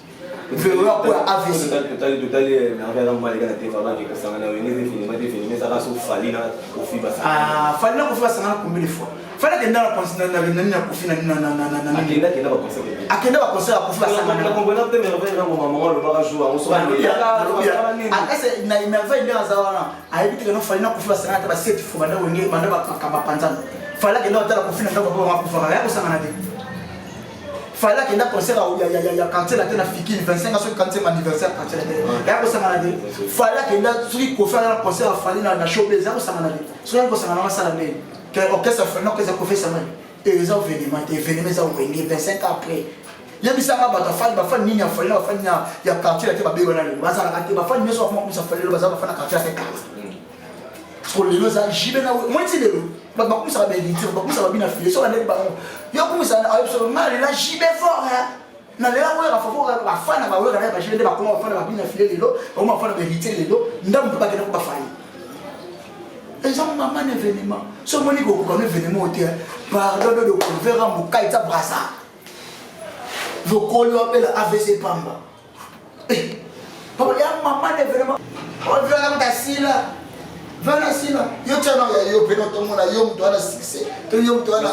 Vero akoya AVC. Totali, totali merveille na maleka na te vraiment ke kosanga na Wenge eza événement te. Événement ezaka so Fally na Kofi basanga. Fally na Kofi basangana combien de fois? Fally akenda na nani, na Kofi. Akenda, akenda baconcert. Akenda baconcert ya Kofi, basangana. Comprena te merveille na mama alobaka jour yango so. Akase na merveille nde aza wana, ayebi te keno Fally na Kofi basangana te. Baseti fo banda Wenge, banda bapanzana. Fally akenda kotala Kofi na ndako, baba bakufaka, ya kosangana te. Fally akenda concert ya Quartier Latin na Fikini, 25 soki 45 anniversaire Quartier Latin, ya kosangana te. Fally akenda, soki Kofi aza na concert ya Fally na Showbase, ya kosangana te. Soki ya kosangana, basala ndeni ke orchestre Fally na orchestre Kofi esangani? Eza événement te. Événement eza Wenge 25 ans après. Yebisanga bato afali, bafani nini ya Fally na bafani ya Quartier Latin babe wana lelo bazalaka te. Bafani nyonso bakoma komisa Fally lelo baza bafani ya Quartier Latin kala. Parce que lelo eza jibe na moi ti lelo bato bakumisaka baéditire, bakumisaka babina file so bandeki bango. Yo kumisa ayebiso nga lela jibe fort na lela Wera fofo. Bafana bawera na bajibe nde bakoma bafana babina file lelo, bakoma bafana bahéritier lelo. Ndambo mpe bakenda ko bafani. Eza mama na événement. So omoni kokoka no événement te, pardon do dokovera mokai ta brasa lokoli wabela AVC pamba. Papa ya mama na événement ovela mutu asila vana sila yo tiana ya yo mpe tomona yo moto wana succès to yo moto wana.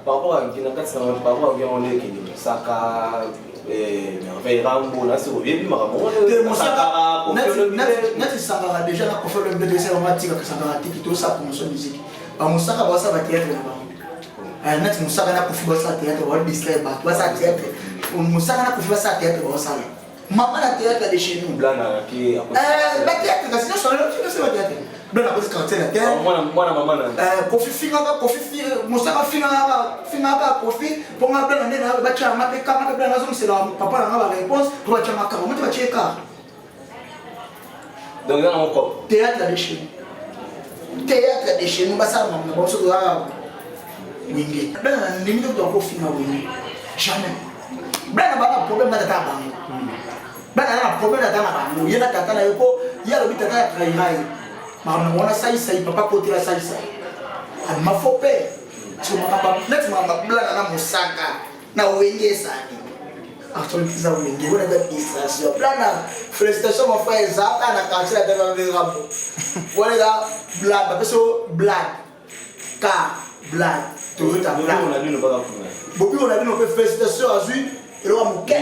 Par rapport à na kati na par rapport à guerre wana ekende, Mosaka, Merveille Rambo na se oyebi makambo. Nati Sankara déjà na Kofi Olomide, toesala atikaka Sankara tiki, tosala promotion musique. Bamosaka basala bathéâtre na bango. Nati Mosaka na Kofi basala théâtre, badistraire bato, basala théâtre. Mosaka na Kofi basala théâtre, basala mama na théâtre de chez nous. Blana ki? Bathéâtre kasi nyonso nyonso bathéâtre. Blana akosi Quartier Latin. Mwana mama na Kofi fingaka Kofi, Mosaka fingaka, fingaka Kofi mponga. Blana nde batyanga mpe kanga mpe Blana azongisela papa nanga baréponse. Po batyanga kaka omoti batye kaka. Donc eza nango cop. Théâtre de chez nous. Théâtre de chez nous basala makambo na bango soki ozalaka wenge. Bana na ndimi te kofinga wenge. Jamais. Bana bana problème na tata ya bango. Bana na problème na tata na bango. Ye na tata na ye po ye alobi tata ya trahira ye. Makambo wana saisai papa kotela saisai. Abima faux père. So makambo neti makambo blana na mosaka na wenge ezali. Actualité wenge wana eza distraction. Blana félicitation mon frère ezalaka na quartier na tata na wana eza blague bapesi yo blague. Car blague Toyota blague. Bobiko na bino mpe félicitation azwi eloko ya moke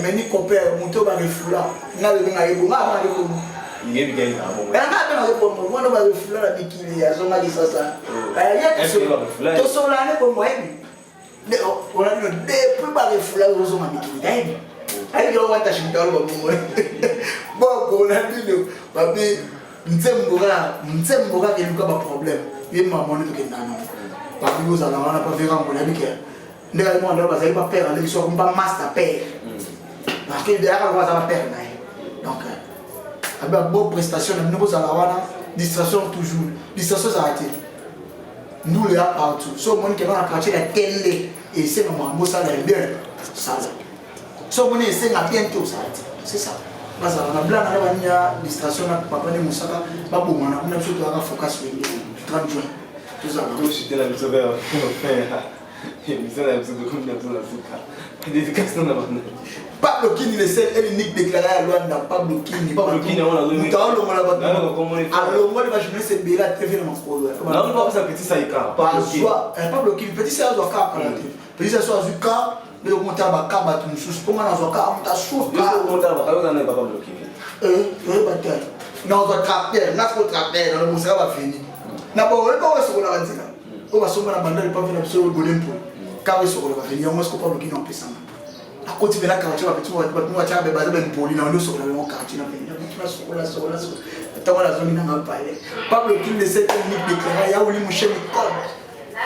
meni copere moto oyo barefula nga lobi nga yebo nga nga yebo nga mpe naye bongo mwana barefula na mikili azonga lisasa tosolola ne bongo ayebi ona bino depuis barefula ozonga mikili tayebi ayebi yango watashi moto aloba bongo bongo ona bino babi nzembo kaka nzembo kaka eluka baproblème ye mama nde tokenda nango papi ozala wana pa vera ngola yebi ke ndenge ali mwana bazali ba père aleki so ba master père parce que yaka lokola aza ba père na ye donc abe bo prestation na bino bozala wana distraction toujours distraction ezala te ndule ya partout so omoni kenda na quartier ya tende esenga makambo osala ya bien sala so omoni esenga bien te osala te c'est ça bazala na blana na banini ya distraction na papa nde mosaka babomana kuna biso toyaka focus wenge 30 juin tozala toshite na biso vers fin émission na biso tokomi na biso na suka dédicace na bana Pablo Kini le seul et l'unique déclaré à Luanda Pablo Kini Pablo Kini on a moto alongola bato alongoli ba journaliste ebele ya TV na makolo na papa petit saika Pablo Kini Pablo Kini petit saika azwa kaka kala te petit saika azwi ka nde okomotala baka bato mosusu mpo nga nazwa ka moto asuka oyeba te nazwa tracteur nga siko tracteur nalobosaka baveni na boyeba oyo esokolaka nzela oyo basomba na bandal epavi na biso bolempo kaka esokolaka veni yango siko pa lokini apesanga akoti mpe na quartier bapeti bato batiaka be baza bempoli na bandi osokola yango quartier na veni nasokola sokola sokola ntango nazongi nanga palais pablo kini de cette unique déclara yauli moshe mikode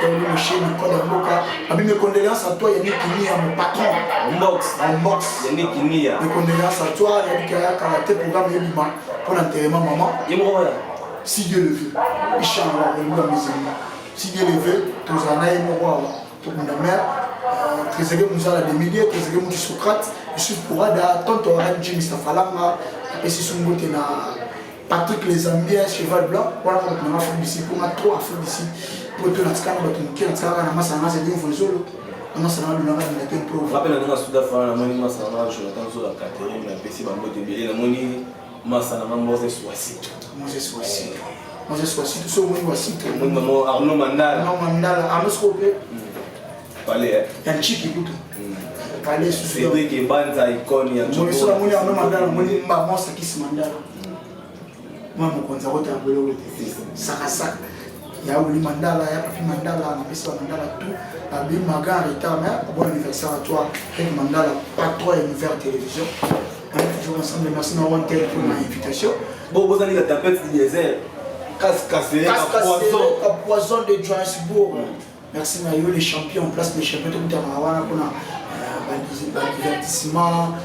Yauli Moucheni, Code ya Mboka. Abi mes condoléances à toi Yannick Kinia, mon patron. En box. En box. Yannick Kinia. Mes condoléances à toi Yannick Kaya Karate programme Yebima pour l'enterrement maman. Yemoko Si Dieu le veut. Inch'Allah, Yebima mes amis. Si Dieu le veut, tozana ye moko awa. Tokunda mère. Trezeguet Moussala des milliers, Trezeguet Mouti Socrate, Yusuf Kourada, Tonto RMG Mr. Falanga, apesi sungote na Patrick les Zambiens cheval blanc wana kaka bato nanga Afrique du Sud mpo nga trop Afrique du Sud mpo to natikala na bato moke natikala kaka na masa nanga Zedin Vonzolo na masa nanga Lunanga Dinate Mprova. Nga mpe na ndenge ya Sud Africa namoni masa nanga Jonathan Zola Catherine napesi bango ebele namoni masa nanga Moses Wasito. Moses Wasito. Moses Wasito so omoni Wasito. Omoni mama Arnaud Mandala. Arnaud Mandala Arnaud sikoyo mpe. Palais eh. Ya Nchiki kutu. Palais susu. Cédric Ebanza icône ya Moni so namoni Arnaud Mandala namoni maman Sakis Mandala. Mwana mokonzi akotala boloko te. Sakasaka. Ya Wili Mandala, ya Papi Mandala, napesi ba Mandala tout. Abi Maga en retard, mais bon anniversaire à toi, Rick Mandala, patron ya Univers Télévision. On est toujours ensemble. Merci na Wantel pour ma invitation. Bon, bozali la tempête du désert. Casse cassé, poison. Poison de Johannesburg. Merci na yo les champions en place les champions tokutanaka wana mpona ba divertissement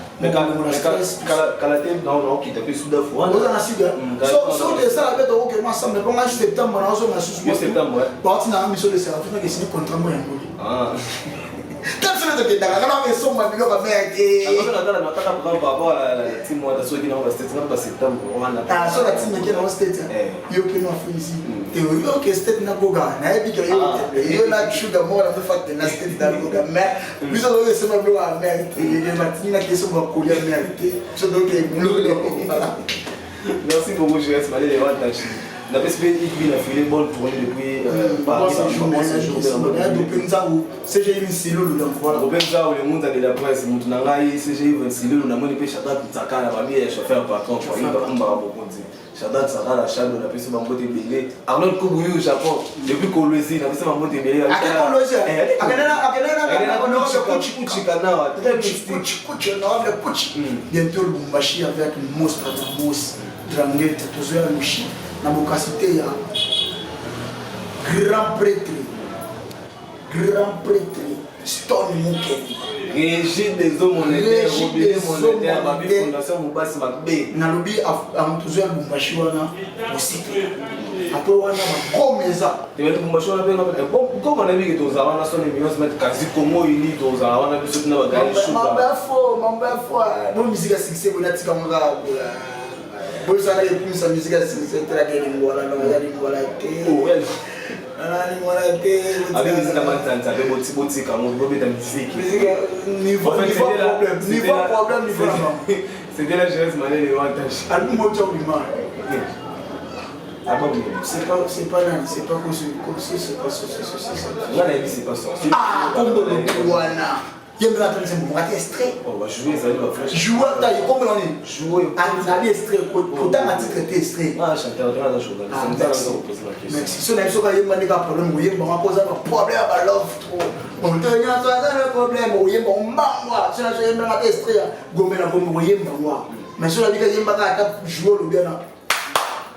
kala te naokita mpe sud oza na sud soki esala mpe tokokema ensemble mpo ngai septembre naozonga susu bauti nanga miso de sera tuna kesini contrat mo yango te biso nde tokendaka kaka esomba biloko ya mere te so na team eke nango state yo mpe no afungisi te oyo oke state na goga nayebi ke yo yo na shuga moko na mefate na state na goga mais biso toyoki esomba biloko ya mere te batindaki esomba kolia mere te biso toyoki biloko. Merci beaucoup, Jess Malele Wantachi. Napesi mpe ibi na file bonne tournée depuis Paris. Bon séjour mpenza CGI Nsilulu donc voilà. Robert Nzau le monde de la presse mutu na ngai CGI Nsilulu namoni mpe Shadrack Ntsakala babi ya chauffeur patron kwa ye bakumbaka bokonzi Shadrack Ntsakala Shadow napesi bango te ebele Arnold Kubuyu Japon depuis Kolwezi napesi bango te ebele Kolwezi Kuchika nawa très mystique Kuchi honorable Kuchi bientôt Lubumbashi avec monstre de monstre Dranguete tozoya Lushi na bokasi te ya grand prêtre grand prêtre. Stone Mukendi. Régie des eaux monétaires, robinet monétaire, babi fondation Mobasi mabe. Nalobi moto ya Lubumbashi wana mosika. Après wana bakoma eza. Te Lubumbashi wana pe bon comme on a vu que tozala wana son éminence maître Kazi Congo uni tozala wana biso tina ba gari shuka. Mambo ya faux, mambo ya faux. Bo musique ya succès bona tika ngo kaka bola. Bosala ekumisa musique ya succès te la lingwala no ya lingwala te. Oh, nalingwana te abengisi na manzanza mpe botika yango bobeta miziki niveau problème niveau problème niveau na bango c'était la jeunesse malele wantash album oyo tia obima c'est pas c'est pas nani c'est pas comme si c'est pas ceci ceci nga nayebi c'est pas sorcier ah kombo wana ye mpe ata nzembo moko ata extrait oh, ezali ba fresh joue ata ye kombo nani joue azali extrait kotanga titre te extrait ah chanteur te aza journaliste ah, merci merci so na biso kayemba nde ka problème koyemba ngo akoza na problème ya ba love trop moto nyonso aza na problème koyemba ngo mbangwa so na biso yembanga ata extrait ya gombe na gombe koyemba ngo mais so nabika yembaka ata joue olobi ana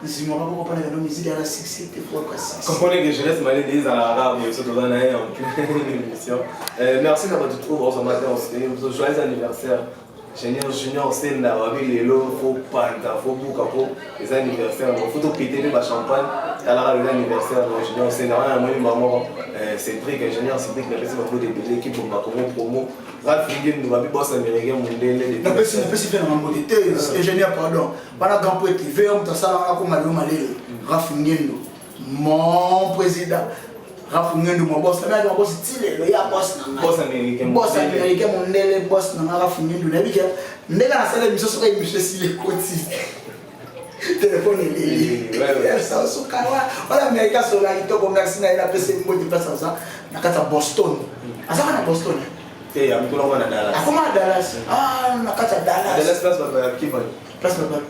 nzima maboko mpona kano miziki ala succès te fois ka succès Comprenez que jeunesse malade ezalaka kaka boye so toza na ye en pleine émission. Merci na bato trop baosa matin joyeux anniversaire Junior Junior Senda wabi lelo faut panza faut buka po eza anniversaire donc faut topete mpe ba champagne talaka lelo anniversaire donc Junior Senda wana namoni bango moko Cédric ingénieur Cédric napesi bango ebele équipe Congo promo Ralph Ngendu babi boss américain mundele napesi napesi mpe na mambo te te ingénieur pardon wana grand prêtre ve moto asalaka akoma lelo malele Ralph Ngendu mon président Ralph Ngendu mon boss na ngai boss ti lelo ya boss na ngai boss américain boss américain mondele boss na ngai Ralph Ngendu nayebi ke ndenge nasala émission soki émission esili ekoti telefone eleli suka wana américain asola kitoko merci na ye napesi mbote place aza na kati ya Boston azaka na Boston akoma na Dallas ah na kati ya Dallas Dallas place bato ya Kivani place bato